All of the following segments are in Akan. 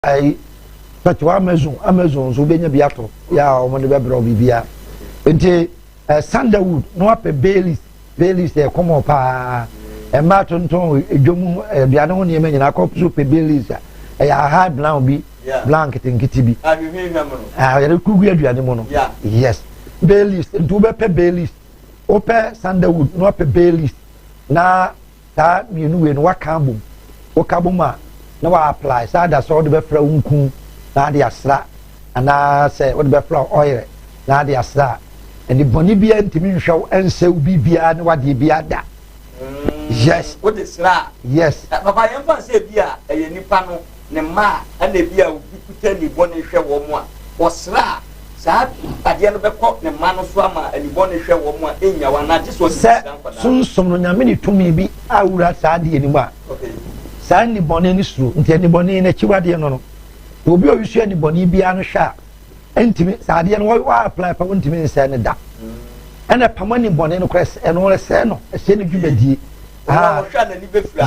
Ayi, but wɔ Amazon nso wobɛnya bi atɔ yɛ a wɔn de bɛbrɛ wo biribiara. Nti sandalwood na wapɛ bay leaves. Bay leaves yɛ kɔmɔ paa, mmaa tontɔn edwom aduane ho nneɛma nyinaa kɔ so pɛ bay leaves a ɛyɛ aha brown bi, brown nketenkete bi a yɛde kugu aduane mu no. Yes, bay leaves. Nti wobɛpɛ bay leaves, wopɛ sandalwood na wapɛ bay leaves, na saa mmienu wei no waka abom. Woka bom a, na wa apply saa da sɛ wode bɛfra wo nku na ade asra, anaasɛ wode bɛfra oil na ade asra a, ɛne bɔne biara ntumi nhwɛ wo ɛnsɛ wo biribiara ne wadeɛ biara da. Yes. Wode sra a. Yes. Papa, yɛmfa sɛ bi a ɛyɛ nipa no ne mma a, ɛna bi a obi kuta ni bɔne hwɛ wɔn a, wɔsra a, saa adeɛ no bɛkɔ ne mma no so ama anibɔne hwɛ wɔn a ɛnya wɔn anaa gye sɛ ɔde sɛ sra nkwadaa? Sunsum no, Nyame ne tumi bi awura saa adeɛ no mu a, saa nnibɔne no suro. Nti anibɔne no akyiwadeɛ no, obi a ɔyɛ anibɔne biara no hwɛ a, ntumi saa adeɛ no wɔ apply pa, wɔntumi nsɛn no da. Ɛna pam anibɔne no korɛ, ɛno ɛsɛɛ no, ɛsɛɛ no dwumadie. Ah,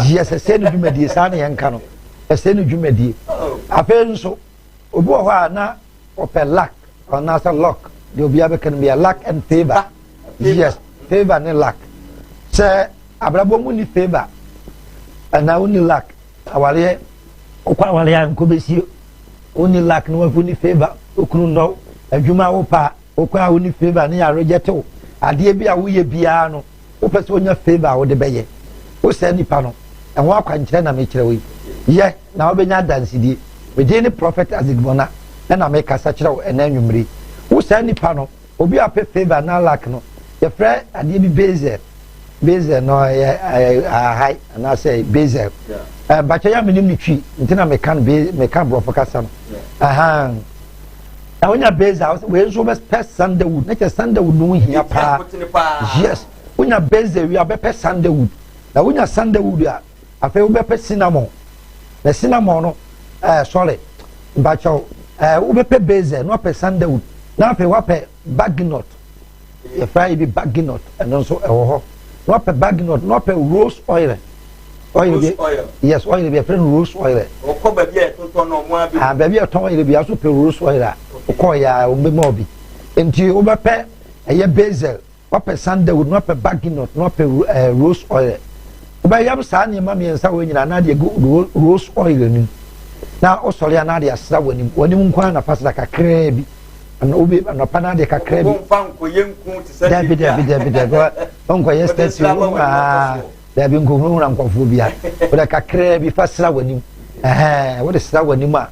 yes, ɛsɛɛ no dwumadie. Saa na yɛnka no, ɛsɛɛ no dwumadie. Afei nso obi wɔ hɔ a na ɔpɛ luck anaasɛ luck deɛ, obiara bɛka no bia, luck and favour. Yes, favour ne luck. Sɛ abrabɔ mu ni favour anaa woni luck, awareɛ, wokɔ awareɛ a nkɔ bɛsie, woni luck na wafu ni favour, okunu nnɔ, adwuma wo pa wokɔ a woni favour ne yɛ reject wo, adeɛ bi a woyɛ biara no, wopɛ sɛ wonya favour a wode bɛyɛ wo sɛ nipa no, ɛho akwankyerɛ na mekyerɛ wo yi, yɛ na wobɛnya adansedie. Mede ne Prophet Azigbona ɛna mekasa kyerɛ wo ɛnɛ anwummere. Wo saa nipa no, obi a pɛ favour na luck no, yɛfrɛ adeɛ bi basil. Basil no yɛ ahai anaasɛ basil bakyɛ yɛ a menim ne Twi nti na meka no, meka borɔfo kasa no. Na wonya basil wei nso, wobɛpɛ sandalwood. Na kyerɛ sandalwood no ho hia paa. Yes, wonya basil wie a, wobɛpɛ sandalwood. Na wonya sandalwood a, afei wobɛpɛ cinnamon. Na cinnamon no, sorry, mpakyɛw, wobɛpɛ basil na wapɛ sandalwood, na afei wapɛ baginot. Yɛfrɛ yi bi baginot, ɛno nso ɛwɔ hɔ. Na wapɛ baginot na wapɛ rose oil. Oil bi, yes, oil bi yɛfrɛ no rose oil. Ɔkɔ baabi a yɛtontɔn no, ɔmo abi. Ah, baabi a yɛtɔn oil bi aso pɛ rose oil a, wokɔɔ yɛ a, wɔbɛma obi. Nti wobɛpɛ ɛyɛ basil, wapɛ sandalwood, na wapɛ baginot, na wapɛ rose oil. Wobɛyam saa nneɛma mmiɛnsa wɔ nyinaa na de egu rose oil nim, na wosɔre a, na de asra w'anim. W'anim nko ara na fa sra kakraa bi. Ana obi anɔpa na de kakraa bi. Wɔmfa nkɔyɛ nku te sɛ. Dabi, dabi, dabi, dabi, ɔnkɔyɛ statue. Aa, dabi, nkohunahuna nkɔfoɔ bia. Wode kakraa bi fa sra w'anim. Ɛhɛn, wode sra w'anim a,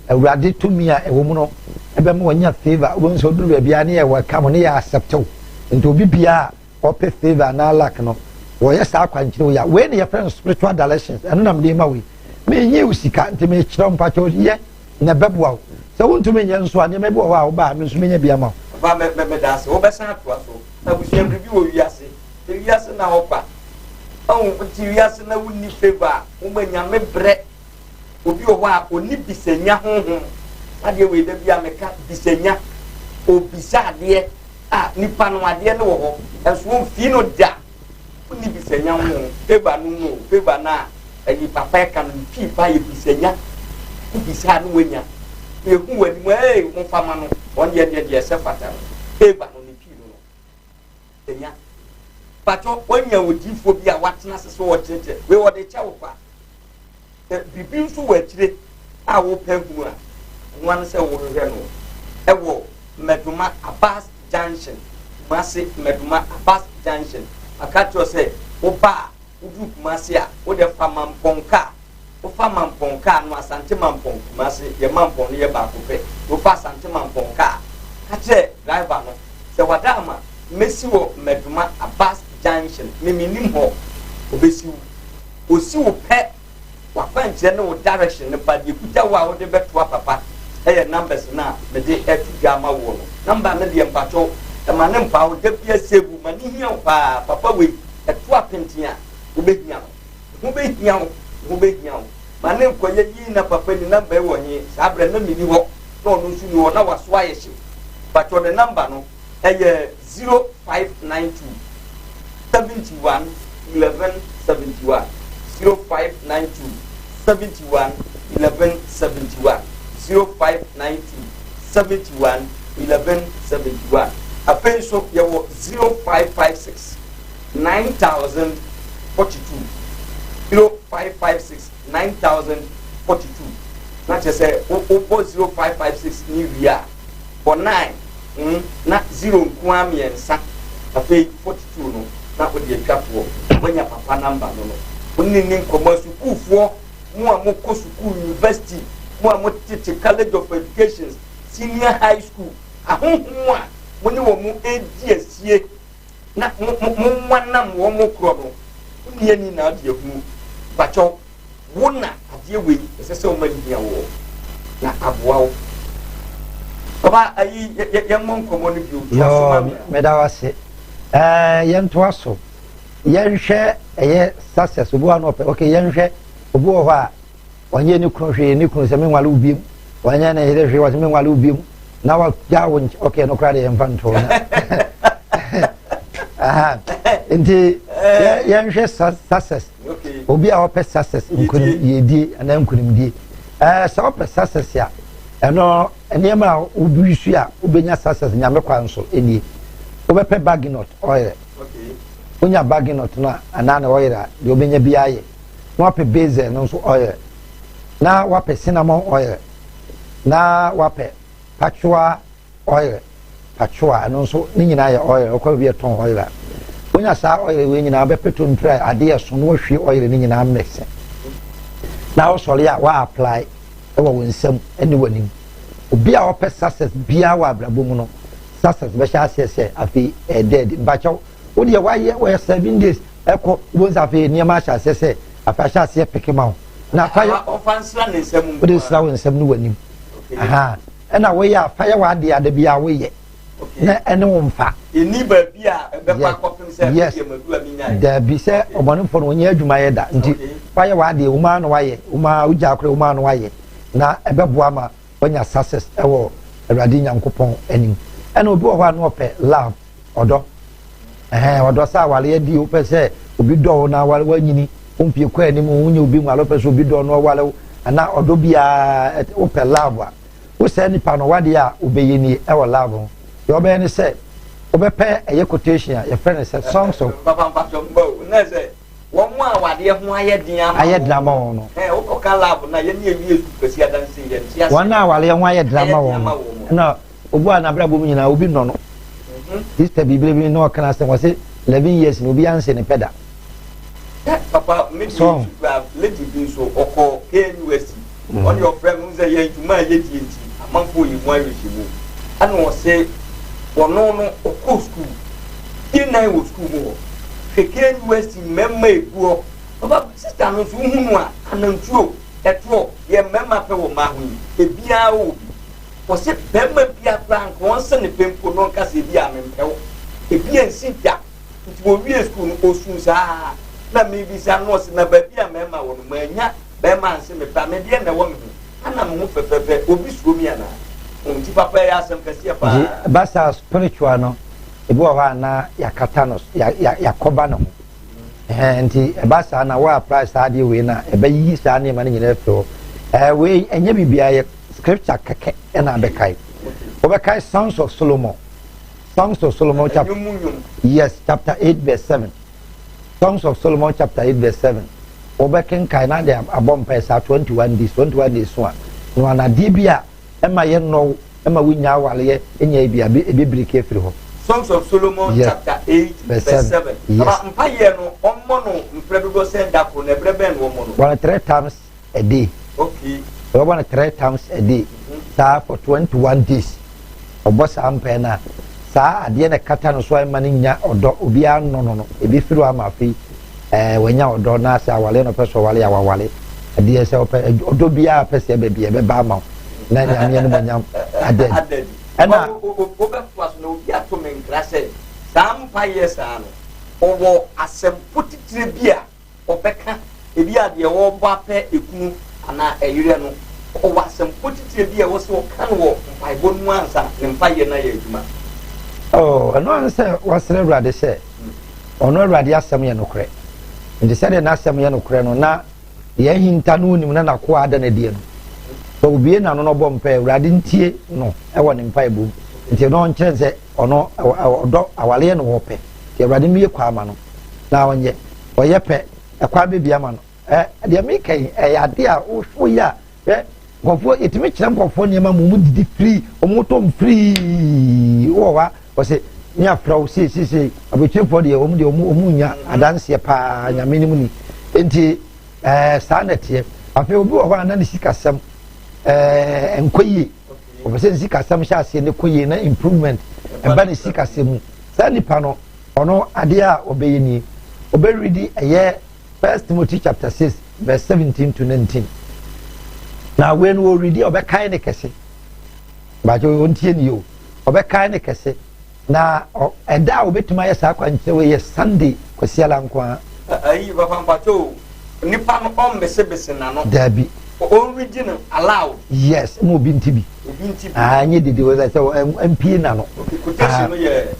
Awurade tumi a ɛwɔ mu no ɛbɛma wanya favour. Wobɛhu sɛ woduru baabi a, ne yɛ welcome, ne yɛ accept wo. Nti obi bia a ɔpɛ favour anaa luck no, wɔyɛ saa akwankyerɛ wo yi a, wei ne yɛfrɛ no spiritual directions. Ɛno nam de ma wei, menyi wo sika nti mekyerɛ wo. Mpakyɛw, yɛ na ɛbɛboa wo. Sɛ wontumi nyɛ nso a, nneɛma bi wɔ hɔ a wobaa, me nso menya bi ama wo. Papa, mɛda ase. Wobɛsan atoa so. Abusua, biribi wɔ wiase, wiase na ɔba ɔho. Nti wiase na wonni favour a, woma Nyame brɛ. Obi wɔ hɔ a ɔni bisanya honhom. Adeɛ wei da bi a meka bisanya, obisa adeɛ a, nipa no adeɛ no wɔ hɔ ɛnso wɔmfii no da. Wonni bisanya honhom. Favour no, favour no a ɛyi papa ɛka no ne pii pa yɛ bisanya. Wobisa no, wanya. Ehu w'anim, ee, momfa ma no, wɔn deɛ ɛsɛ fata no. Favour no ne pii no nya patɔ. Wanya odiifoɔ bi a watena ase sɛ ɔkyerɛkyerɛ wei, wɔde kyɛ wo kwa. Biribi nso wɔ akyire a wopɛ hunu a, ɛno ano sɛ wohwehwɛ no ɛwɔ Mmɛdoma Abas Junction, Kumase, Mmɛdoma Abas Junction. Aka kyerɛ sɛ woba a, woduru Kumase a, wode fa Mampɔn kaa. Wofa Mampɔn kaa no, Asante Mampɔn, Kumase yɛ Mampɔn no yɛ baako pɛ. Wofa Asante Mampɔn kaa, ka kyerɛ driver no sɛ wada ama mmɛsi wɔ Mmɛdoma Abas Junction, miminim hɔ. Obɛsi wo, osi wo pɛ, wakwankyerɛ ne wo direction ne pa deɛ kuta wo a wode bɛtoa papa. Ɛyɛ numbers no a mede ɛto dwa ama woɔ no. Number no deɛ, mpakyɛw, ɛma ne mpa wo da bia, save ma ne hia wo paa. Papa wei ɛto apenten a, wobɛhia no, ho bɛhia wo, ho bɛhia wo. Ma ne nkɔyɛ yii na papa ni number yi wɔ he saa berɛ na meni hɔ na ɔno nso ni hɔ na waso ayɛ hyew. Mpakyɛw, ne number no ɛyɛ 0592 71 11 71, 0592 71 11 71. 0592 71 11 71. Afei nso yɛwɔ 0556 9042, 0556 9042. Na kyerɛ sɛ wobɔ 0556 ne wie a, bɔ 9 na 0 nko ara mmiɛnsa, afei 42 no na wode atwa toɔ. Woanya papa number no. Wone ne nkɔmmɔ. Sukuufoɔ mo a mokɔ sukuu, university, mo a motete college of education, senior high school, ahohom a mo ne wɔn mo edi asie na mo mo mo nwanam wɔn mo korɔ no, wonni ani na ɔde ehunu bakyɛw wo na adeɛ wei ɛsɛ sɛ wɔn ani hia wɔ na aboa wo. Papa, ayi yɛ yɛ mmɔ nkɔmɔ no bio. Toa so ma Yoo, me. Meda wo ase. Yɛntoa so, yɛnhwɛ ɛyɛ success. Obi wa no ɔpɛ, okay, yɛnhwɛ obi wɔ hɔ a ɔnyɛ ne kunu hwee, ne kunu sɛ menwale wo biem, ɔnyɛ ne yere hwee, wɔsɛ menwale wo biem na wagya wo nkyɛn. Okay, no koraa de yɛmfa nto na aha. Nti yɛnhwɛ success. Obi a ɔpɛ success, nkunim yɛdie anaa nkunimdie, sɛ ɔpɛ success a, ɛno nneɛma a wobi su a wobɛnya success Nyame kwan so nie: wobɛpɛ baginot oil. Wonya baginot no a, anaa na oil a deɛ wobɛnya bi ayɛ, na wapɛ basil no nso oil, na wapɛ cinnamon oil, na wapɛ patchouli oil. Patchouli ɛno nso ne nyinaa yɛ oil. Wokɔ bi yɛtɔn oil a, wonya saa oil wei nyinaa, wobɛpɛ tontura a adeɛ so na wahwie oil no nyinaa mix, na wosɔre a wa apply ɛwɔ wo nsam ne w'anim. Obi a ɔpɛ success biara wɔ abrabɔ mu no, success bɛhyɛ aseɛ sɛ afei ɛdɛ adi. Mpakyɛw, wodeɛ wayɛ wɔyɛ 7 days ɛkɔ, wobɛhu sɛ afei nneɛma ahyɛ aseɛ sɛ afei ahyɛ aseɛ peke ma wo na fa yɛ. Ɔfa nsra ne nsam nko Wode ara. sra wo nsam ne w'anim. Aha, ɛna woyɛ a, fa yɛ w'adeɛ ada bi a woyɛ na ɛne wo mfa. Ɛni baabi a ɛbɛkɔ akɔpem sɛ deɛ madu a menyae. Daabi, sɛ ɔbɔnefoɔ no ɔnyɛ adwuma yɛ da nti wayɛ w'adeɛ wo maa no, wayɛ wo maa wogya akora wo maa no wayɛ na ɛbɛboa ma wanya success ɛwɔ Awurade Nyankopɔn anim. Ɛna obi wɔ hɔ a na ɔpɛ love, ɔdɔ, ɛhɛn, ɔdɔ sɛ awale adi. Wopɛ sɛ obi dɔ wo na awale, wanyini, wompie kɔ anim, wonyɛ obi nwale, wopɛ sɛ obi dɔ no ɔwale wo anaa ɔdɔ biara, wopɛ love a, wosɛ nipa no wadeɛ a wobɛyɛ nie ɛwɔ love ho. Deɛ wobɛyɛ ne sɛ wobɛpɛ ɛyɛ quotation a yɛfrɛ no sɛ Songs of Papa, mpatwɔ mba o, na sɛ wɔn a wadeɛ ho ayɛ den ama Ayɛ den ama wɔn no. Wokɔka love na yɛne ewie sukuu kwasi adanse yɛn ti ase. Wɔn a awaleɛ ho ayɛ den ama Ayɛ den wɔn ama no. wɔn. Ɛna obi a n'abrabɔ mu nyinaa obi nɔ no, sister bibire bi na ɔka asɛm, wɔse 11 years na obi anse ne pɛ da. Papa, me So. deɛ lady bi nso ɔkɔ KNUST, ɔne ɔfrɛ me sɛ yɛn dwuma a yɛdie nti amanfoɔ yi mu awerɛhyɛ mu, ɛna ɔsɛ ɔno no ɔkɔ sukuu fie nan wɔ sukuu mu hɔ. Hwɛ, KNUST mmarima egu hɔ. Papa, sister no nso wohu no a, anantuo ɛtoɔ yɛ mmarima pɛ wɔ mmaa ho yi, ebiara wɔ bi. Ɔsɛ bɛrima bi akora nka wɔn sɛ ne pɛ mpo no nka sɛ ebi a mempɛw ebi ansi da. Nti wɔwie sukuu no, osu saa na mebisa no, ɔsɛ na baabi a mmarima wɔ no, manya bɛrima anse me pɛ a, medeɛ na ɛwɔ me ho ana me ho fɛfɛɛfɛ, obi suro mi anaa? Nti papa, ɛyɛ asɛm kɛseɛ Nti paa. Basa spiritual no, ebi wɔ hɔ a na yɛakata no, yɛakɔba ne ho. Ɛhɛn, nti ɛba saa na wɔ apply saa adeɛ wei na ɛbɛyi saa nneɛma no nyinaa afiri hɔ. Wei ɛnyɛ biribiara, yɛ scripture kɛkɛ ɛna abɛkae. Wɔbɛkae Songs of Solomon, Songs of Solomon chapter Ɛnwom nnwom. Yes, chapter 8 verse 7. Songs of Solomon chapter 8 verse 7. Wɔbɛkenkae na de abɔ mpae saa 21 days, 21 days so a na wɔn bi a ɛma yɛ nnɔw ɛma wonya awaleɛ ɛnya ebi a ebi biriki afiri hɔ. Songs of Solomon chapter 8 verse verse 7. 7. Yes. Papa, mpayɛ no ɔmmɔ no mprɛ dodoɔ sɛ da koro na ɛberɛ bɛn na ɔmmɔ no? Wɔn three times a day. Wɔbɔ no three times a day saa for 21 days. Ɔbɔ saa mpae no a, saa adeɛ na ɛkata no so a ɛma no nya ɔdɔ, obiara nnɔ no, ebi firi hɔ ama afei wanya ɔdɔ na sɛ awale na ɔpɛ sɛ ɔwale a, wawale. Adeɛ sɛ ɔpɛ ɔdɔ biara pɛ sɛ ɛbɛ bi ɛbɛba ama wo na Nyameɛ no mɔnyam ada adi. Ada adi. Ɛna Wobɛtoa so na obi ato me nkra sɛ saa mpayɛ saa no, ɔwɔ asɛmpo titire bi a ɔbɛka, ebi a deɛ ɔrebɔ apɛ ekunu anaa ɛyerɛ no, ɔwɔ asɛmpo titire bi a ɛwɔ sɛ ɔka no wɔ mpaebɔ no mu ansa ne mpayɛ no ayɛ adwuma. Oh, ɛno ano sɛ wasrɛ Awurade sɛ ɔno Awurade asɛm yɛ nokorɛ, nti sɛdeɛ n'asɛm yɛ nokorɛ no na deɛ ahinta no wonim na n'akoa ada no adie no. Sɛ obue n'ano na ɔbɔ mpae a, Awurade ntie no wɔ ne mpaebɔ mu. Nti no ɔnkyerɛ no sɛ ɔno ɔdɔ awareɛ na ɔpɛ. Nti Awurade mmue kwan ma no na ɔnyɛ. Ɔyɛ pɛ, ɛkwan bɛbue ama no. Ɛ deɛ meka yi, ɛyɛ adeɛ a woyɛ a, hwɛ nkurɔfoɔ, yɛtumi kyerɛ nkurɔfoɔ nneɛma ma wɔn didi firi, wɔn tɔ mfirii. Wowɔ hɔ a, wɔse ne afrɛ wo sei sei sei. Aburokyirifoɔ deɛ, wɔn deɛ wɔn nya adanseɛ paa, Nyame no mu ni. Nti Ɛɛ, saa na ɛteɛ. Afei obi wɔ hɔ a na ne sikasɛm ɛɛ nkɔ yie. Ɔpɛ sɛ ne sikasɛm hyɛ aseɛ ne kɔ yie na improvement ɛba ne sikasɛm mu. Saa nipa no, ɔno adeɛ a ɔbɛyɛ nie. Ɔbɛredi ɛyɛ First Timothy chapter 6 verse 17 to 19. Na wei no ɔredi a ɔbɛkae ne kɛse. Bakyɛ ɔntie ne yie o. Ɔbɛkae ne kɛse. Na ɛda a wɔbɛtumi ayɛ saa akwankyerɛ wei yɛ Sunday Kwasiada nko ara. Ayi papa mpakyɛ o, nipa no ɔmbesebese n'ano. Daabi. Ɔnredi no aloud. Yes, ma obi nti bi. Obi nti bi. Ah, nye dede wɔ sɛ sɛ mpie n'ano. Okay, quotation no yɛ.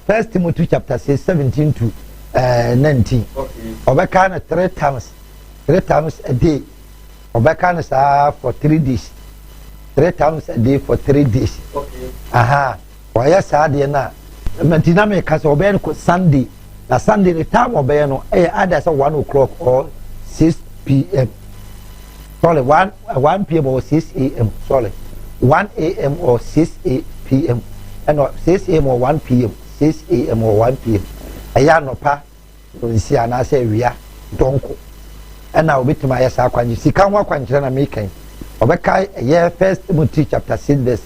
First Timothy chapter 6, 17 to 19. Okay. Ɔbɛka no 3 times a day. Ɔbɛka no saa for 3 days. 3 times a day for 3 days. Okay. Aha. Ɔyɛ saa deɛ no a, nti na meka sɛ ɔbɛyɛ no Sunday. Na Sunday the time ɔbɛyɛ no ɛyɛ either sɛ 1 o'clock or 6 p.m., sorry, 1 p.m. or 6 a.m., sorry, 1 a.m. or 6 a.p.m., ɛna 6 a.m. or 1 p.m., 6 a.m. or 1 p.m., ɛyɛ anɔpa nsi anaasɛ awia dɔnko ɛna obetumi ayɛ saa akwankyerɛ. Sika ho akwankyerɛ na meka yi. Ɔbɛka ɛyɛ First Timothy chapter 6 verse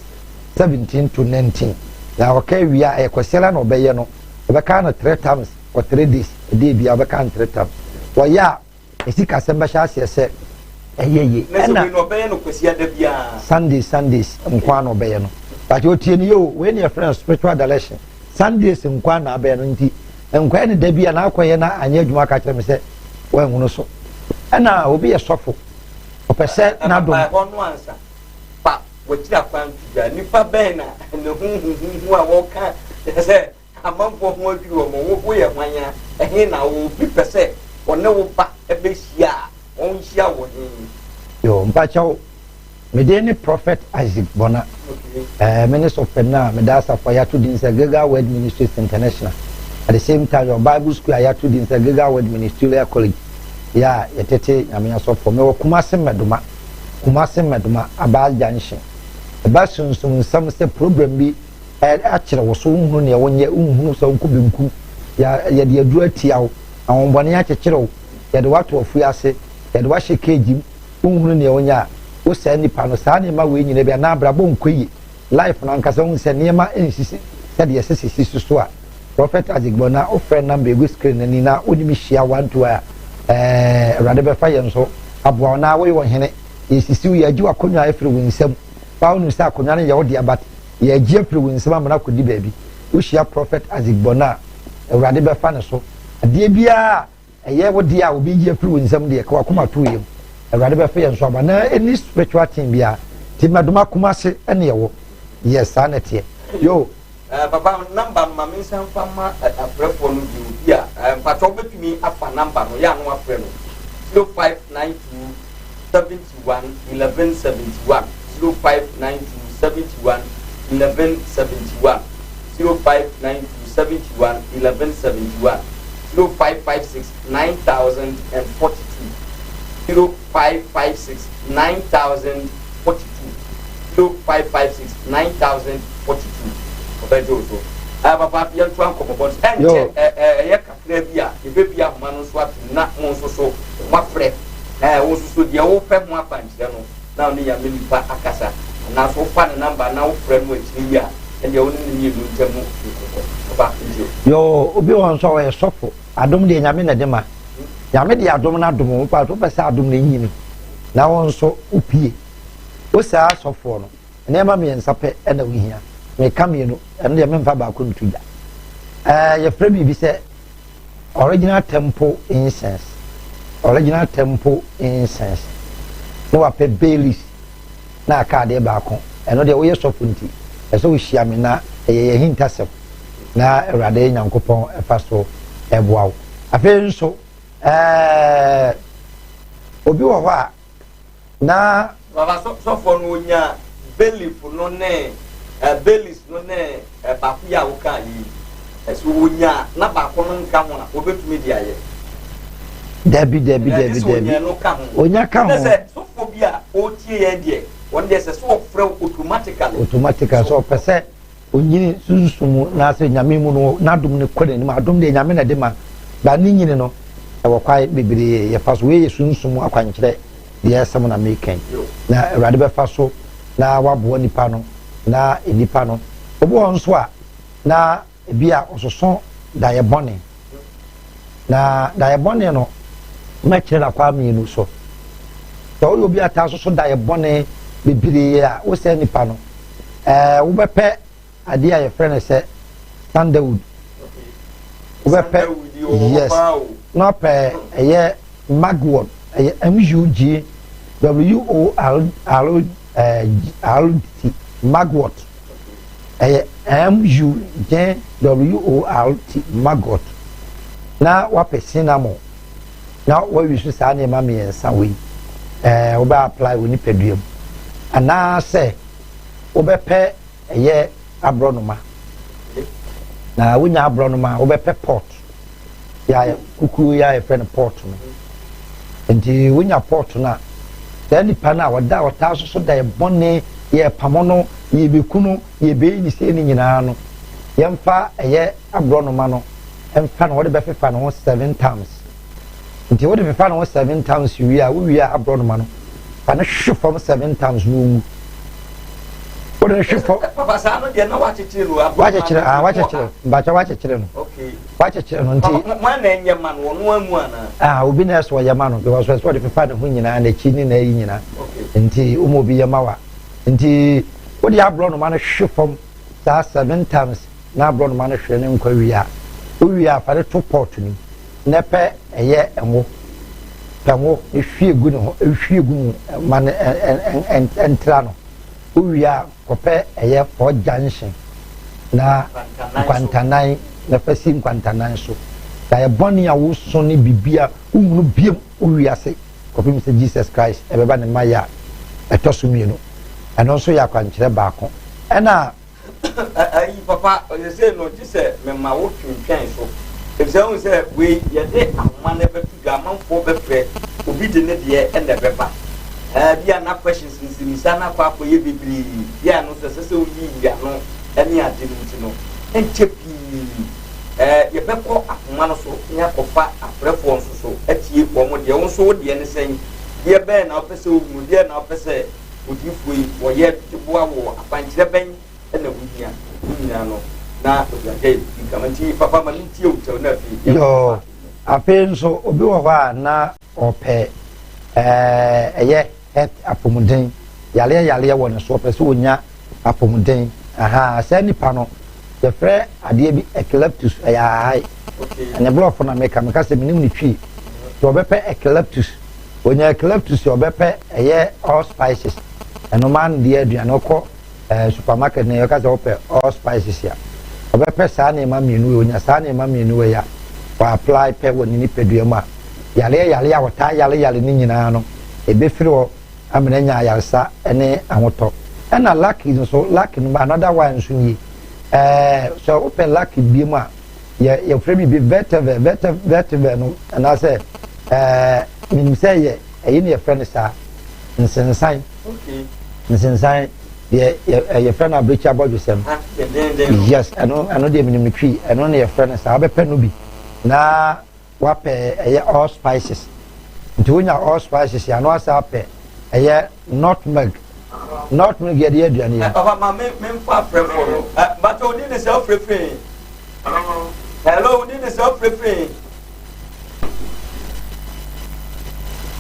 17 to 19 na ɔka awia ɛyɛ Kwasiara na ɔbɛyɛ no. Ɔbɛka no 3 times for 3 days. Ɛde ebia ɔbɛka no 3 times. Wɔyɛ a, esi kasɛm bɛhyɛ aseɛ sɛ ɛyɛ yie. Ɛna wei na ɔbɛyɛ no Kwasiada biara? Sundays nkoa na ɔbɛyɛ no, but otie no yɛ o. Wei ne yɛfrɛ no spiritual direction. Sundays nkoa na abɛyɛ no, nti nkɔyɛ ne da bi a na akɔyɛ na anyɛ adwuma aka kyerɛ me sɛ wɔanhunu so. Ɛna obi yɛ sɔfo, ɔpɛ sɛ n'adom. Ɛhɔ no ansa pa wɔkyerɛ akwan to dwa, nipa bɛn na ne ho huhuhu a wɔka sɛ amanfoɔ ho adwiri wɔn? Wo woyɛ hwan a ɛhe na obi pɛ sɛ ɔne wo ba bɛhyia a, ɔnhyia wɔ he? Yo, mpakyɛw, mede ne Prophet Isaac Bɔna. Me ne sɔfo no a meda asafo a yɛato din sɛ Gilgal Word Ministries International. At the same time, yɛwɔ Bible school a yɛato din sɛ Gilgal Word Ministerial College, yɛ a yɛtete Nyame asɔfoɔ. Mewɔ Kumase Mmɛdoma, Kumase Mmɛdoma, Abas Junction. Ɛba sunsum nsɛm sɛ program bi akyerɛ wo so, wohunu nea wonyɛ, wohunu sɛ wonkɔ benkum, yɛde aduru atia wo, ahombɔne akyekyere wo, yɛde woato afui ase, yɛde woahyɛ cage mu, wohunu nea wonyɛ a, wo saa nipa no, saa nneɛma wei nyinaa bi anaa abrabɔ nkɔ yie, life no ankasa wohu sɛ nneɛma nsisi sɛdeɛ ɛsɛ sisi so so a, Prophet Isaac Bɔ na wofrɛ number egu screen n'ani na wonim hyia one two a, Awurade bɛfa yɛn so aboa wo. Na woyɛ ɔhene, yɛsisi wo, yɛagye w'akonnwa afiri wo nsam paa. Wonim sɛ akonnwa no yɛ wo dea, but yɛagye afiri wo nsam amana kɔdi baabi. Wohyia Prophet Isaac Bɔ no a, Awurade bɛfa ne so. Adeɛ biara ɛyɛ wo deɛ a obi gye afiri wo nsam deɛ, ka wakoma to yam, Awurade bɛfa yɛn so aba. Na ɛni spiritual team biara nti Mɛdoma Kumase ɛne ɛwɔ yɛ saa na ɛteɛ yo. Papa, number no ma me nsa nfa ma afrɛfoɔ no bi. Obi a mpatwa wobɛtumi afa number no yɛ ano afrɛ no: 0592 71 11 71, 0592 71 11 71, 0592 71 11 71, 0556 9042, 0556 9042, 0556 9042. Ɔbɛgye wo so. Papa, yɛnto ankɔmmɔbɔ no so. Ɛnkyɛ ɛyɛ kakra bi a yɛbɛbi ahoma no nso atom na mo nso so moafrɛ. Wo nso so deɛ wopɛ ho akwankyerɛ no na wo ne Nyame nipa akasa, anaasɛ wofa ne number na wofrɛ no akyire yi a, ɛndeɛ wo ne ne mmienu ntam nkɔmmɔ. Papa, nti Yo, obi wɔ nso a ɔyɛ sɔfo. Adom deɛ, Nyame na de ma. Nyame de adom no adom wo pa. Wopɛ sɛ adom no nyini na wo nso wopie wo saa sɔfoɔ no, nneɛma mmiɛnsa pɛ ɛna wohia. Meka mmienu, ɛno deɛ memfa baako nto gya. Yɛfrɛ biribi sɛ original temple incense, original temple incense, na wapɛ bay leaves na aka adeɛ baako. Ɛno deɛ, woyɛ sɔfo nti ɛsɛ wohyia me na ɛyɛ yɛ hintasɛm na Awurade Nyankopɔn ɛfa so ɛboa wo. Afei nso obi wɔ hɔ a na Papa sɔfoɔ no onya bay leaf no ne bay leaves no ne baako yi a woka yi, ɛsɛ onya na baako no nka ho a, obetumi de ayɛ? Dabi, dabi, dabi, dabi, onya ka ho. Sɛ sɔfoɔ bi a ɔretie yɛn deɛ, wɔn deɛ sɛ wɔfrɛ wo automatically. Automatically, sɛ ɔpɛ sɛ onyini sunsun n'asɛ Nyame mu no, n'adom no kɔ n'anim. Adom deɛ, Nyame na de ma ba ne nyini no, ɛwɔ kwae bebree yɛfa so. Wei yɛ sunsun akwankyerɛ deɛ ɛsɛm na meka, na Awurade bɛfa so na waboa nipa no. Na nipa no, obi wɔ nso a na ebi a ɔsoso daeɛ bɔne, na daeɛ bɔne no, mɛkyerɛ na kwa mmienu so. Sɛ woyɛ obi ata soso daeɛ bɔne bebree a, wosɛ nipa no wobɛpɛ adeɛ a yɛfrɛ no sɛ sandalwood. Wobɛpɛ, yes, na wapɛ ɛyɛ mugwort, ɛyɛ mug w o r r r t, mugwort, ɛyɛ m u g w o r t, mugwort, na wapɛ cinnamon na wawi so. Saa nneɛma mmiɛnsa wei wobɛ apply wɔ nipadua mu, anaasɛ wobɛpɛ ɛyɛ aborɔnoma. Na wonya aborɔnoma a, wobɛpɛ pot yɛ kukuo yɛ a yɛfrɛ no pot no. Nti wonya pot no a, saa nipa no a ɔda ɔtaa soso da bɔne, yɛ pamo no, yɛbɛku no, yɛbɛyi ne sei no nyinaa no, yɛmfa ɛyɛ aborɔnoma no ɛmfa no, wɔde bɛfefa ne ho seven times. Nti wode fefa ne ho seven times wie a, wowie a, aborɔnoma no, fa no hwe fam seven times na owu. Wode no hwe fam. Papa, saa no deɛ na wakyekyere no? Wakyekyere, ah, wakyekyere, mbakyɛ, wakyekyere no. Wakyekyere no nti. Wɔn na ɛnyɛ ma no, ɔno amu ana? Ah, obi na ɛsɛ ɔyɛ ma no, because ɛsɛ ɔde fefa ne ho nyinaa, n'akyi ne n'ayi nyinaa. Nti wɔn obi yɛ ma wa. Nti wode aborɔnoma no hwe fam saa seven times na aborɔnoma no hwere ne nkwa wie a, wowie a, fa de to pot no mu na pɛ ɛyɛ ngo, pɛ ngo ehwie gu ne ho, ehwie gu mu ma no ɛntra no. Wowie a, kɔpɛ ɛyɛ four junction na nkwantanan na fa si nkwantanan so. Na yɛ bɔne a woso ne biribi a wohunu biem wowie ase kɔpem sɛ Jesus Christ ɛbɛba ne mma yɛ a ɛtɔ so mmienu. Ɛno nso yɛ akwankyerɛ baako. Ɛna Ayi, papa, ɔyɛ sɛ no gye sɛ mema wo twentwɛn so, efisɛ wohu sɛ wei yɛde ahoma no bɛto dwa, amanfoɔ bɛfrɛ, obi de ne deɛ ɛna ɛbɛba. Bi a na questions, nsɛmisa no akɔ akɔyɛ bebree bi a no nso ɛsɛ sɛ woyiyi ano ne ade no. Nti no ɛnkyɛ pii yɛbɛkɔ ahoma no so ne akɔfa afrɛfoɔ nso so atie wɔn deɛ. Wo nso wo deɛ ne sɛn? Deɛ bɛn na wopɛ sɛ wohunu? Deɛ na wopɛ sɛ odiifoɔ yi wɔyɛ de boa wɔ akwankyerɛ bɛn ɛna wohia? Ne nyinaa no na ɔde agya yɛ nkama. Nti papa, ma mentie wo kyɛw na afei Yo, afei nso obi wɔ hɔ a na ɔpɛ ɛyɛ health, apɔmuden, yareɛ yareɛ wɔ ne so, ɔpɛ sɛ onya apɔmuden. Aha, saa nipa no, yɛfrɛ adeɛ bi eucalyptus, ɛyɛ ahae. Ɛne borɔfo na meka sɛ menim ne Twi. Nti ɔbɛpɛ eucalyptus. Onya eucalyptus, ɔbɛpɛ ɛyɛ all spices. Ɛno maa no deɛ aduane, ɔkɔ supermarket na yɛka sɛ ɔpɛ all spices a, ɔbɛpɛ saa nneɛma mmienu yi. Onya saa nneɛma mmienu yi a, wɔ apply pɛ wɔ ne nipadua mu a, yareɛ yareɛ a wɔtaa yare yare ne nyinaa no, ebɛfiri hɔ amena nya ayaresa ne ahotɔ. Ɛna lucky nso, lucky no, another one nso nie. Sɛ wopɛ lucky bie mu a, yɛfrɛ biribi vetiver. Vetiver no, anaasɛ menim sɛ yɛ ɛyi ne yɛfrɛ no saa nsensan. Nsensan deɛ, yɛfrɛ no abirekyi abɔdwesɛm. Yes, ɛno deɛ menim no Twi, ɛno ne yɛfrɛ no saa. Wobɛpɛ no bi na wapɛ ɛyɛ all spices. Nti wonya all spices yɛ ano asa apɛ ɛyɛ nutmeg. Nutmeg yɛde yɛ aduane yɛ. Papa, ma me memfa afrɛfoɔ no. Bàtɛ, odi ne sɛ ɔfrɛfrɛ. Hello, odi ne sɛ ɔfrɛfrɛ.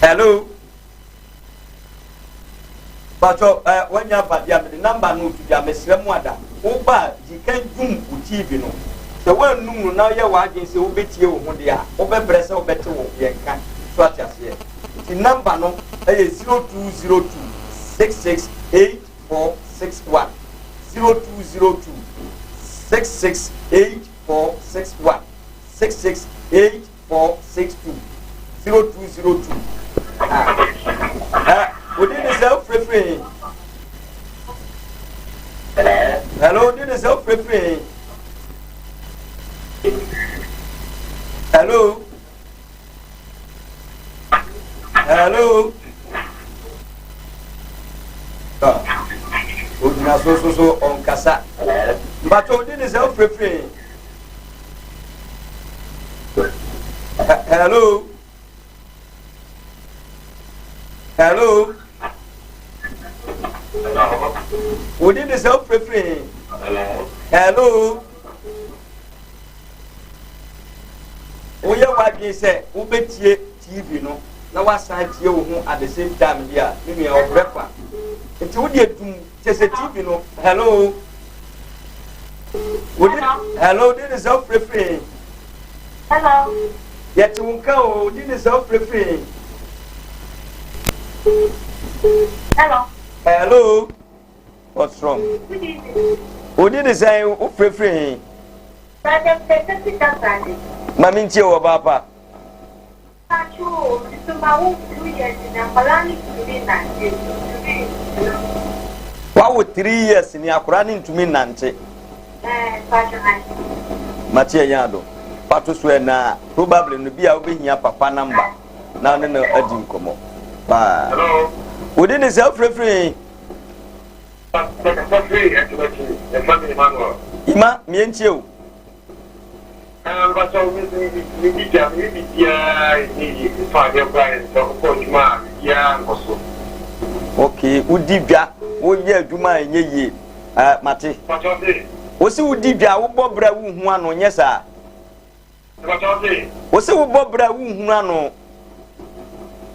Hello. Bàtɛ, wanya abadeɛ a mede number no to dwa, mesrɛ mu ada. Woba di kan dum wo TV no. Sɛ woannum no na woyɛ w'adwene sɛ wobɛtie wo ho deɛ a, wobɛbrɛ sɛ wobɛte wo yɛn ka so ate aseɛ. Nti number no ɛyɛ 0202668461, 0202668461, 668462, 0202. Wodi ne sɛ wofirefiri he? Hello, wodi ne sɛ wofirefiri he? Hello. Hello. Ah, ogyina so so so ɔnkasa. Mpatwa wodi ne sɛ wofirefiri he? Hello. Hello. Wodi de sɛ wofirefiri he? Hello. Woyɛ w'adwene sɛ wobɛtie TV no na woasan tie wo ho at the same time bi a me nua ɔbrɛ kwa. Nti wodeɛ dum kyɛ sɛ TV no. Hello. Wodi hello di ne sɛ wofirefiri he? Hello. Yɛte wo nka o, di ne sɛ wofirefiri he? Hello. Hello. What's wrong? Good evening. Wodi ne sɛ wofirefiri he? Brother Pese Sika Sade. Ma mentie wɔ baapa. Pacho o, nso ma wo 2 years na akwadaa no ntumi nante, ntumi ntena. Wawo 3 years ni akwadaa ne ntumi nante. Ɛɛ, Pacho nante. Mate ɛyɛ ado. Pato so ɛna probably no bi a wobɛhia papa number na ne no adi nkɔmmɔ. Bye. Hello. Wodi ne sɛ wofirefiri he? Mekasa firi Ɛtobɛkyi, yɛfrɛ me Emmanuel. Ima, mientie o. Mpasɛ medi dwa, meyɛ biribiara ɛnyɛ yie, metɔ adeɛ koraa yɛ ntɔ, wokɔ adwuma a biribiara nkɔ so. Okay, wodi dwa, woyɛ adwuma a ɛnyɛ yie. Mate. Mpasɛ se. Wosi wodi dwa, wobɔ berɛ a wonhu ano, nyɛ saa? Mpasɛ se. Wosi wobɔ berɛ a wonhunu ano.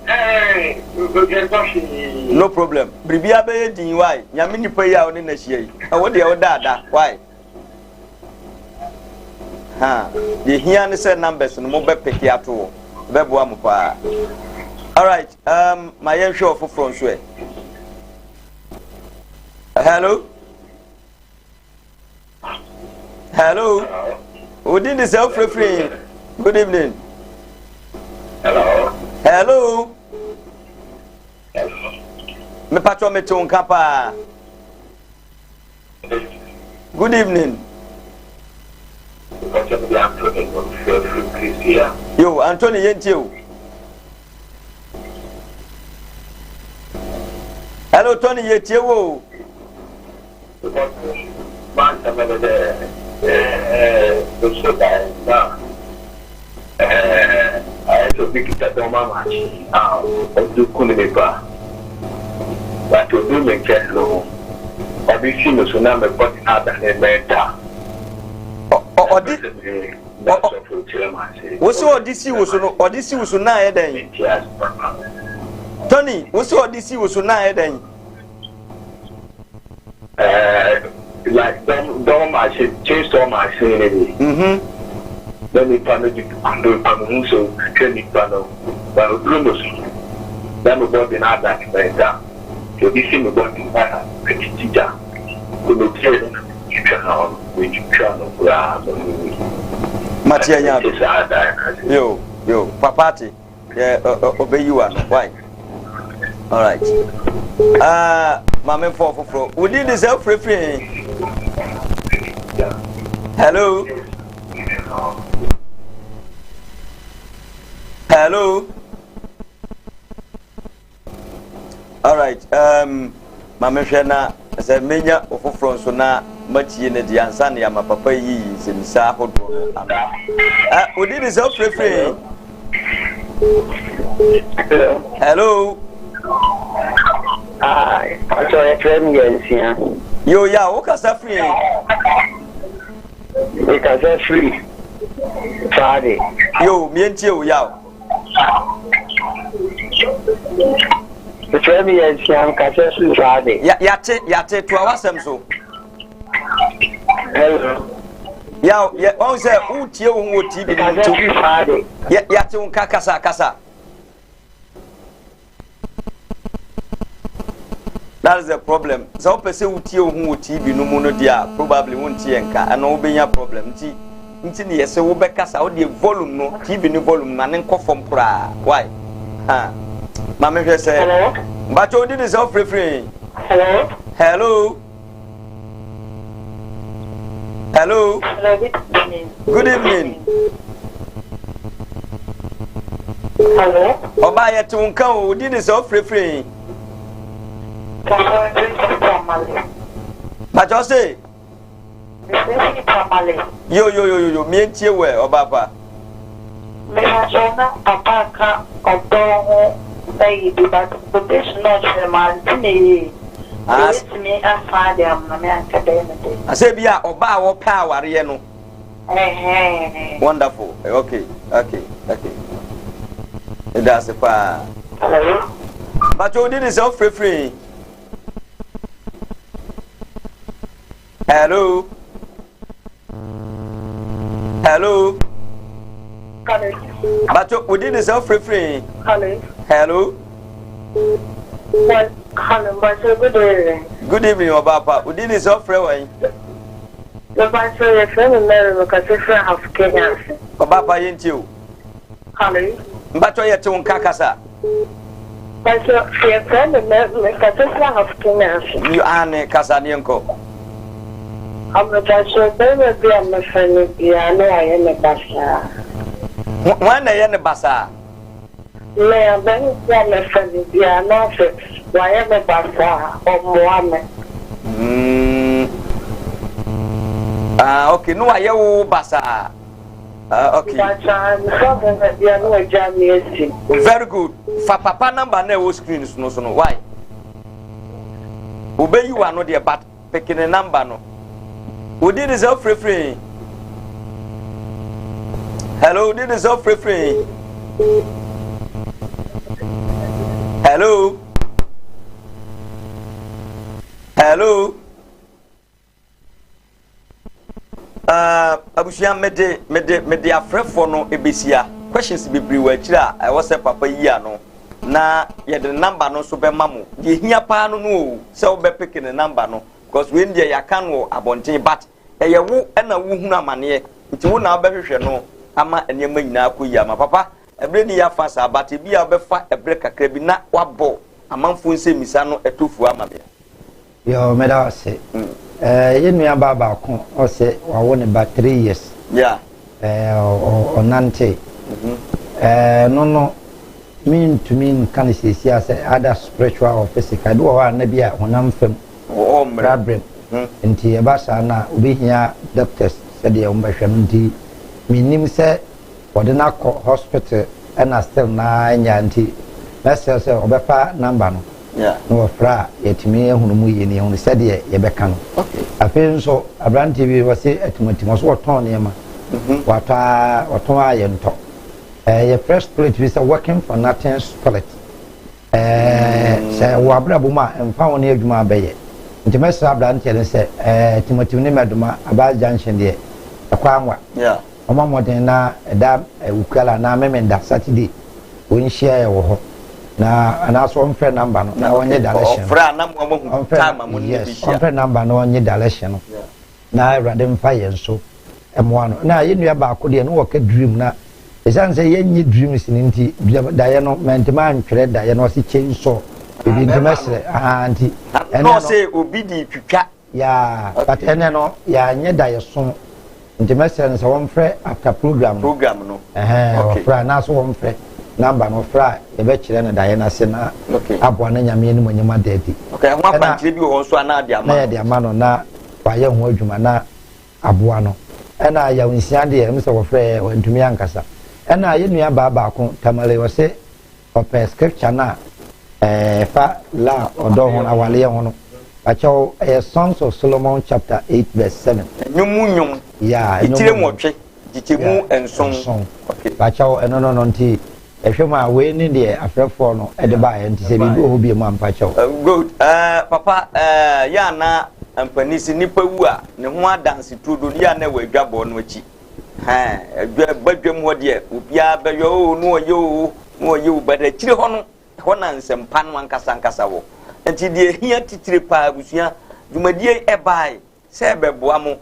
Ɛɛ, yɛntɔ hwee. No problem. Biribiara bɛyɛ din why? Nyame nipa yi a wo ne n'ahyia yi. Wo deɛ wo daada why? Ha, deɛ hia ne sɛ numbers no mobɛpeke ato wɔ. Bɛboa mo paa. Alright, ma yɛnhwɛ ɔfoforɔ nso ɛ. Hello? Hello? Wodi de sɛ wofirefiri. Good evening. Hello. Hello? Mepatwɔ mete wo nka paa. Good evening. Mpasɛ mede Anthony no frɛ firi Christia. Yo, Anthony yɛntie o. Hello Tony yɛtie wo o. M'asɛm ne dɛ ɛɛ so dan na ɛɛ ayɛ sɛ obi kita dɔm amakye a ɔde ku ne nipa. But odu me nkyɛn no, ɔde si me so na me body no adane mɛta. Ɔde wo sɛ ɔde si wo so no, ɔde si wo so na ayɛ dɛn? Tony, wo sɛ ɔde si wo so na ayɛ dɛn? Like dɔm machine, chainsaw machine ne bi. Na nipa no de nipa no ho so twitwa nipa no, na oduru no so na me body no adane mɛnta. Nti ɔde si me body na atiti gya. Nti metie no na metwitwa no, metwitwa no koraa ma mewui. Mate anya do. Saa dan no ase. Yo, yo, papa ate. Yɛ ɔbɛyi wa no. Why? Alright. Ah, maame fɔ foforɔ. Wodi de sɛ wofirefiri he? Hello? Hello? Alright, maame hwɛ na sɛ menya ɔfoforɔ nso na matie ne deɛ ansa ne ama papa yi yiyi nsɛmisa ahodoɔ no ano. Wodi de sɛ wofirefiri he? Hello. Hello? Hi, Pastor, yɛfrɛ me Yansia. Yo, ya, wokasa firi he? Mekasa firi Faade. Yo, mientie o, yaw. Mefrɛ me Yansia, mekasa firi Faade. Ya, yate, yate, toa w'asɛm so. Hello. Yaw, yɛ, ɔn sɛ wotie wo ho wɔ TV no mu Mekasa firi Faade. Yɛ, yate wo nka, kasa, kasa. That is the problem. Sɛ wopɛ sɛ wotie wo ho wɔ TV no mu no deɛ a, probably wonte yɛn nka, ɛno wobɛnya problem. Nti ne yɛsɛ wobɛkasa, wodeɛ volume no, TV no volume no, ma ne nkɔ fam koraa. Why? Ha. Ma mehwɛ sɛ. Hello. Mpakyɛ wo din de sɛ wofirefiri? Hello. Hello. Hello. Hello, good evening. Good evening. Hello. Ɔbaa yɛ te wo nka o, wo din de sɛ wofirefiri? Mpakyɛ wo se? Mefiri Tamale. Yo yo yo yo yo, mie ntie wo ɛ, ɔbaa pa. Mepakyɛw na papa ka ɔdɔ ho ayi bi but quotation na ɔkyerɛ mante no yie. Ah, Obetumi asan de ama me anka ɛbɛyɛ me dɛ. Asɛ bi a ɔbaa a ɔpɛ awareɛ no. Ɛhɛn. Wonderful. Eh, okay, okay, okay. Ɛda ase paa. Hello. Mpakyɛw wo din de sɛ wofirefiri? Hello. Hello. Hello. Bato, wo din de sɛ wofirefiri? Hello. Hello. Well, hello, Bato, good evening. Good evening, Obapa. Wo din de sɛ wofrɛ wɔn? Mepakyɛw yɛfrɛ me Mary mekasa firi Ahafo Kenya ase. Ɔbaapa yɛntie o. Hello. Mpakyɛw yɛte wo nka kasa. Mpakyɛw yɛfrɛ me Mary mekasa firi Ahafo Kenya ase. Yo aane kasa ne yɛnkɔ. Mepakyɛw barima bi a mɛfa no biara na wayɛ me basaa. Hwan na ɛyɛ ne basaa? Me aberante a mɛfa no biara na sɛ wayɛ me basaa a, ɔmmoa me. Mm. Ah, okay. No wayɛ wo basaa. Ah, okay. Basaa, mefa bɛrima biara na wagya me asi. Very good. Fa papa number na ɛwɔ screen so no so no. Why? Obeyi wa no deɛ but Peke ne number no. Wo din de sɛ wofirefiri he? Hello, wo din de sɛ wofirefiri he? Hello. Hello. Uh, abusua mede mede mede afrɛfoɔ no ebesia questions bebree wɔ akyire a ɛwɔ sɛ papa yi ano. Na yɛde ne number no nso bɛma mo. Deɛ ehia paa no no o, sɛ wobɛpeke ne number no because wei deɛ yɛaka no wɔ abɔnten but ɛyɛ wo na wohunu amaneɛ nti wo na wobɛhwehwɛ no ama nneɛma nyinaa akɔ yie ama papa. Ɛberɛ ni yɛafa saa but ebi a wobɛfa ɛberɛ kakra bi na wabɔ amanfoɔ nsɛmmisa no ɛtɔ fua ama me. Yoo meda wo ase. Eh, yɛn nua baa baako ɔsɛ wawo ne ba 3 years. Yeah. Eh, ɔnante. Eh, no no mentumi nka no siesie a sɛ either spiritual or physical. Ebi wɔ hɔ a na bi a honam fam problem. Nti ɛba saa na obehia doctors sɛdeɛ wɔbɛhwɛ no nti mennim sɛ Wɔde no akɔ hospital ɛna still naa ɛnya nti mɛsrɛ sɛ ɔbɛfa number no na wɔfrɛ a yɛatumi ahunu mu yie na yɛahunu sɛdeɛ yɛbɛka no. Afei nso aberanteɛ bi wɔse atimatim ɔso ɔtɔn nneɛma watɔ a ɔtɔn a yɛntɔ. Ɛɛ yɛfrɛ spirit bi sɛ working for nothing spirit. Ɛɛ sɛ wɔ abrabɔ mu a ɛmfa ho ne adwuma a bɛyɛ. Nti mɛsrɛ aberanteɛ no sɛ ɛɛ Timothy ne Mɛdoma Abas Junction deɛ ɛkɔ anwa. Wɔmmɔ mmɔden na ɛda Wukuala anaa Memenda, Saturday, wɔnhyia yɛ wɔ hɔ na anaasɛ wɔmfrɛ number no na wɔnyɛ direction no. Ɔfrɛ a na mo ahu time a mo ne no Yes, bɛhyia. ɔmfrɛ number na ɔnye direction no na Awurade mfa yɛn so mmoa no. Na yɛn nua baako deɛ no wɔka dream na ɛsiane sɛ yɛnyɛ dreams no nti daeɛ no mantumi antwerɛ daeɛ no ɔse chainsaw ebi nti mɛsrɛ aha nti ɛnɛ no ɔse obi de twitwa Yeah but ɛnɛ no yɛanyɛ daeɛso nti mɛsrɛ no sɛ wɔmfrɛ after program no. Program no. Ɛhɛn Okay. wɔfrɛ a anaasɛ wɔmfrɛ number no wɔfrɛ a yɛbɛkyerɛ no daeɛ no ase na Okay. aboa na Nyame animuonyam ada adi. Okay, ɛho Ɛna akwankyerɛ bi wɔ hɔ nso a na ade ama na no. yɛde ama no na wayɛ ho adwuma na aboa no. Ɛna yaw nsia deɛ ɛm sɛ wɔfrɛɛ wantumi ankasa. Ɛna yɛn nua baa baako Tamale ɔse Ɔpɛ scripture no a ɛfa love, ɔdɔ ho no, awaleɛ ho no. Pakyɛw, ɛyɛ Songs of Solomon chapter 8 verse 7. Nnwom mu nnwom. Yeah, nnwom mu Etire nnwom. nwɔtwe, nkyekyɛmu Yeah, nson. nson. Okay. Pakyɛw, ɛno no no nti, ɛhwɛ mu a, wei ne deɛ afrɛfoɔ no de baeɛ, nti sɛ biribi wɔ hɔ bio mu a, mpakyɛw. Good. Uh, papa, uh, yɛ ana mpanin si nipa wu a, ne ho adanse turodo no yɛ ana wɔ adwabɔ no akyi. Hɛn, adwa, badwam hɔ deɛ, obiara bɛyɔ oo, na ɔyɛ oo, na ɔyɛ oo, but akyire hɔ no, ɛhɔ na nsɛmpa no ankasa ankasa wɔ. Nti deɛ ɛhia titire paa abusua, dwumadie yi ɛbae sɛ ɛbɛboa mo.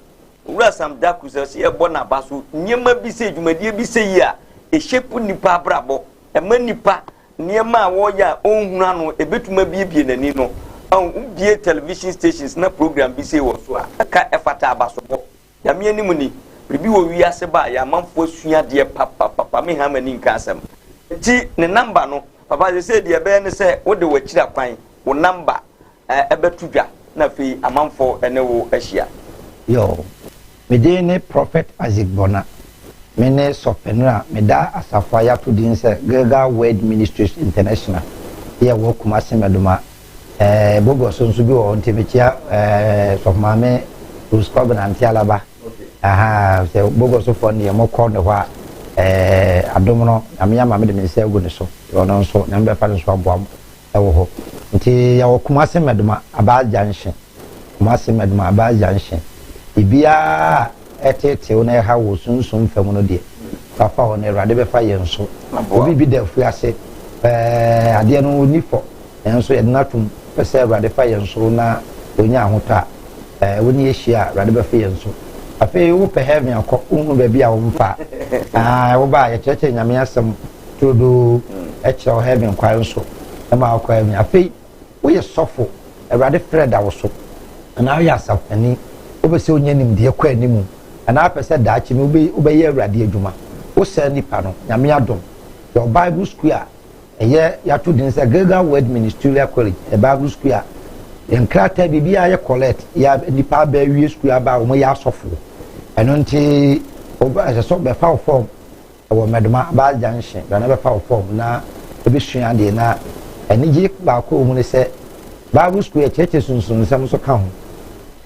Owura Sam Daku sɛ ɔsɛ yɛbɔ n'aba so, nneɛma bi sɛ, dwumadie bi sɛ yi a, ɛshape nnipa abrabɔ, ɛma nnipa. nneɛma a wɔreyɛ a ɔnhunu ano, ɛbɛtumi abiebie n'ani no. Ɔn, wobie television stations na program bi sei wɔ so a, ɛka ɛfata abasobɔ. Nyame anim ni, biribi wɔ wiase ba a, yɛ amanfoɔ asua adeɛ papapapa, me ha m'ani nka asɛm. Nti ne number no, papa sesei deɛ ɛbɛyɛ ne sɛ wode w'akyiri akwan, wo number ɛbɛto dwa na afei amanfoɔ ne wo ahyia. Yoo, me din ne Prophet Isaac Bona. Me ne sɔfpanin a meda asafo a yɛato din sɛ Gilgal Word Ministries International yɛ wɔ Kumasi Medoma. Ɛɛ Bogor so nso bi wɔ hɔ nti mekyia ɛɛ sɔfo maame Rose Covenant Ante Alaba. Aha, sɛ Bogor sofoɔ no deɛ mokɔ ne hɔ a ɛɛ adom no Nyame ama mede me nsa agu ne so. Ɔno nso Nyame bɛfa ne so aboa mo ɛwɔ hɔ. Nti yɛwɔ Kumasi Medoma Abas Junction. Kumasi Medoma Abas Junction. Biribiara a ɛteetew na ɛha wɔ sunsum fam no deɛ, fa fa hɔ na Awurade bɛfa yɛn so. Obi bi da afiri ase, ɛɛ adeɛ no ɔnni fɔ, nanso yɛde no atom pɛ sɛ Awurade fa yɛn so na ɔnya ahotɔ a, ɛɛ wo ne yɛhyia a, Awurade bɛfa yɛn so. Afei wopɛ heaven akɔ, wohunu baabi a womfa a, ɛɛ woba a yɛkyerɛkyerɛ Nyame asɛm turodoo kyerɛ wo heaven kwan so ma wokɔ heaven. Afei woyɛ sɔfo, Awurade frɛ da wo so, anaa woyɛ asafo-panin, wopɛ sɛ wonya nimdeɛ kɔ anim, anaa wopɛ sɛ daakye no wobɛyɛ Awurade adwuma, wo saa nipa no, Nyame adom, yɛwɔ Bible school a ɛyɛ yɛato din sɛ Gilgal Word Ministerial College, ɛyɛ Bible school a yɛn nkrataa biribiara yɛ collect, yɛ nipa aba awie school aba a wɔyɛ asɔfoɔ. Ɛno nti, ɛsɛ sɛ wɔbɛfa wo fɔm Wɔ Medoma Bus Junction, bra na bɛfa wo fɔɔm na bɛsua adeɛ. Na anigye baako wɔ mu ne sɛ, Bible School yɛkyerɛkyerɛ sunsumsɛm nso ka ho.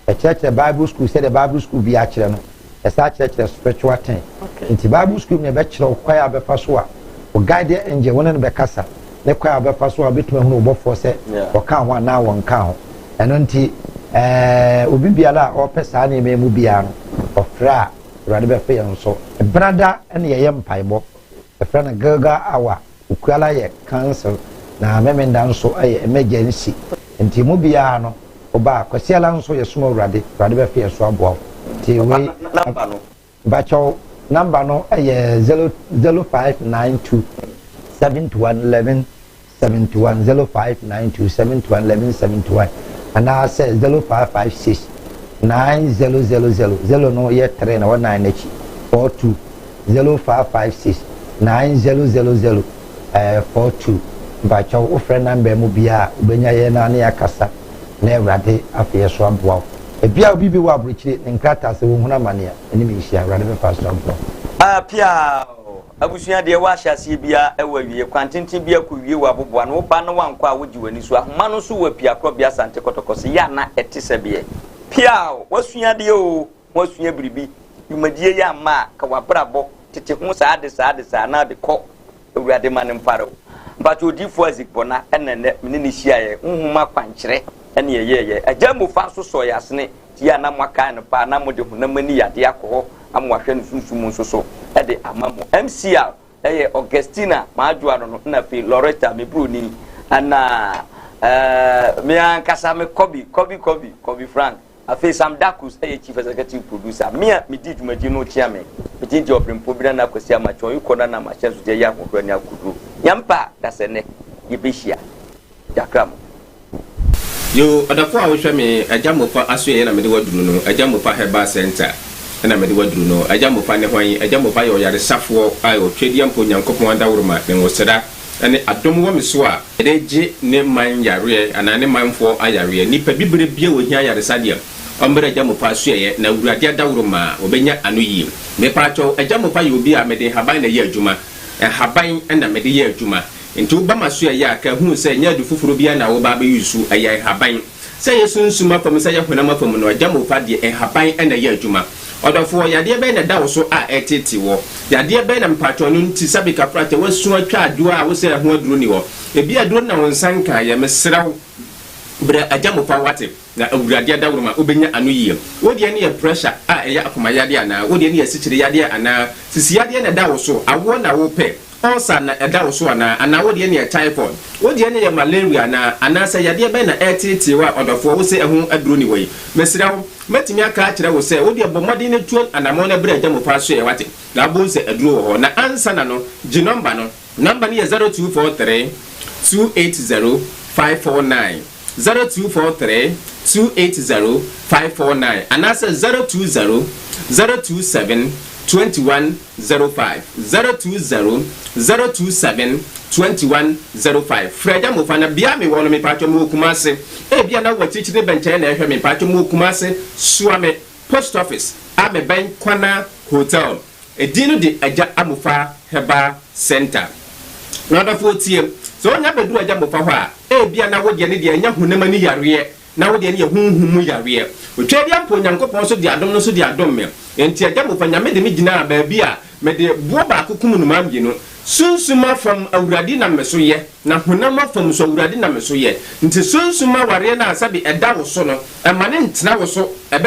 Yɛkyerɛkyerɛ Bible School sɛdeɛ Bible School biara kyerɛ no, yɛsan kyerɛkyerɛ spiritual thing. Nti Bible School mu yɛbɛkyerɛ wo kwan a wobɛfa so a wo guardian angel wo ne no bɛkasa, ne kwan a wobɛfa so a wobɛtumi ahunu wo bɔfoɔ sɛ ɔka ho anaa wɔnka ho. Ɛno nti ɛɛ obi biara a ɔrepɛ saa nneɛma yi mu biara no, ɔfrɛ a Awurade bɛfa yɛn so. Benada na yɛyɛ mpaebɔ. Yɛfrɛ no Gilgal hour. Okuala yɛ council na Memenda nso yɛ emergency. Nti emu biara no woba a, Kwasiala nso yɛsom Awurade. Awurade bɛfa yɛn so aboa wo. Nti wei. Number no. Mpakyɛw number no yɛ zero 0592 71 11 71 0592 71 11 71 anaasɛ 0556 9000 zero no yɛ 3 na wɔ 9 no akyi 42 0556 9000 eh, 42 mpakyɛw wofrɛ namba mu bia a wobɛnya yɛn na ne yɛakasa na awurade afei yɛ so aboa wo ebia obi bi wɔ aburokyire ne nkrataa sɛ wɔhunu amaneɛ ɛne me nhyia awurade bɛfa so aboa wo. Ah, piaa. Abusua deɛ wɔ ahyɛaseɛ biara ɛwɔ awieɛ, kwan tenten biara kɔ wie wɔ aboboa no, wo ba na wankɔ a wogye w'ani so, ahoma no nso wɔ apiakorɔbea Asante Kɔtɔkɔ se yɛ a na ɛte sɛ beɛ. Piaw! Wasua adeɛ oo, ho asua biribi, dwumadie yi amma a, ka w'abrabɔ tete ho saa de saa de saa na de kɔ Awurade ma no mfare wo. Mpakyɛ Odiyifoɔ Isaac Bɔna ɛna ɛnɛ me ne no hyiaeɛ, honhom akwankyerɛ ɛne ɛyɛɛyɛ, Agya Mofa nso sɔɔ yɛn asene, nti yɛ a na moakae no paa na mode honam ani yadeɛ akɔ hɔ ama wahwɛ no sunsum mu nso so de ama mo. MCR yɛ Augustina m'adwoa no no na afei Loretta me broni ɛna ɛɛ me ankasa me Kobi Kobi Kobi Kobi Frank. Afei Sam Dakus yɛ Chief Executive Producer. Me a medi dwumadie no kyea me. Me din de Ɔbrempɔ bi Nana Kwasi Amakye Ɔyekɔ Nana Mahyɛnsodeɛ yɛ ahohora ne akoduro. Nyampa dasɛ nnɛ yɛbɛhyia. Yakra mo. Yoo, ɔdɔfo a wohwɛ me, Agya Mofa asoɛeɛ na mede wo aduru no, Agya Mofa Herbal Centre na mede wo aduru no. Agya Mofa ne hwan? Agya Mofa yɛ ɔyaresafoɔ a Otwedeɛmpa Onyankopɔn adaworoma, ne nwosra ne adom wɔ me so a, mede gye ne man yareɛ anaa ne manfoɔ ayareɛ. Nipa bi berɛ biara ɔhia ayaresa deɛ, ɔmmra Agya Mofa asoɛeɛ na Awurade adaworoma a, ɔbɛnya ano yie. Mepaakyɛw, Agya Mofa yɛ obi a mede nhaban na ɛyɛ adwuma. Nhaban na mede yɛ adwuma. Nti woba m'asoɛeɛ a, ka hu sɛ ɛnyɛ adu foforɔ biara na woreba abɛyi su, ɛyɛ nhaban. Sɛ ɛyɛ sunsum afa mu, sɛ ɛyɛ honam afa mu no, Agya Mofa deɛ nhaban na ɛyɛ adwuma. Ɔdɔfoɔ, yadeɛ bɛn na ɛda wo so a ɛreteetee woɔ? Yadeɛ bɛn na mpakyɛw no nti sɛbe kafrakyɛ woasu atwa adwoɔ a wosɛ ɛho aduro nni hɔ? Ebia aduro no na wo nsa nkaeɛ, mesrɛ wo brɛ Agya Mofa woate? Na Awurade adaworoma wobɛnya ano yie. Wo deɛ no yɛ pressure a ɛyɛ akoma yadeɛ anaa? Wo deɛ no yɛ asikyire yadeɛ anaa? Sisi yadeɛ na ɛda wo so? Awoɔ na wopɛ? Ulcer na ɛda wo so anaa? Anaa wo deɛ no yɛ typhoid? Wo deɛ no yɛ malaria anaa? Anaasɛ yadeɛ bɛn na ɛreteetee wo a ɔdɔfoɔ wo se ɛho aduro ni hɔ yi? Mesrɛ wo, mɛtumi aka akyerɛ wo sɛ wo deɛ bɔ mmɔden na tu anamɔn na brɛ Agya Mopah soɛ, wate? Na wobɛhu sɛ aduro wɔ hɔ. Na ansa na no, gye nɔmba no. Number no yɛ 0243 280 549, 0243 280 549, anaasɛ 020 027 2105, 020 027 2105. Frɛ Agya Mofa na bia mewɔ no. Mepatwɔ, mewɔ Kumase. Ebia na wɔ akyirikyiri bɛnkyɛn na ɛhwɛ me. Mpatwɔ, mewɔ Kumase, Suame Post Office a mebɛn Kwana Hotel. Edin no de Agya Amofa Herbal Center. Na ɔdɔfoɔ, tie, sɛ wonya bɛduru Agya Mofa hɔ a, ebia na wodeɛ ne deɛ ɛnyɛ honam ani yareɛ, na wodeɛ ne yɛ honhom mu yareɛ. Otwa bi ampa, Onyankopɔn so de adom no so de adom me. Enti Agya Mofa, Nyame de me gyinaa baabi a mede boɔ baako kum nnomaa mmienu. Sunsum afam, Awurade nam me so yɛ, na honam afam nso, Awurade nam me so yɛ. Nti sunsum awareɛ no a sɛbi ɛda wo so no, ɛma ne ntena wo so ɛbɛ.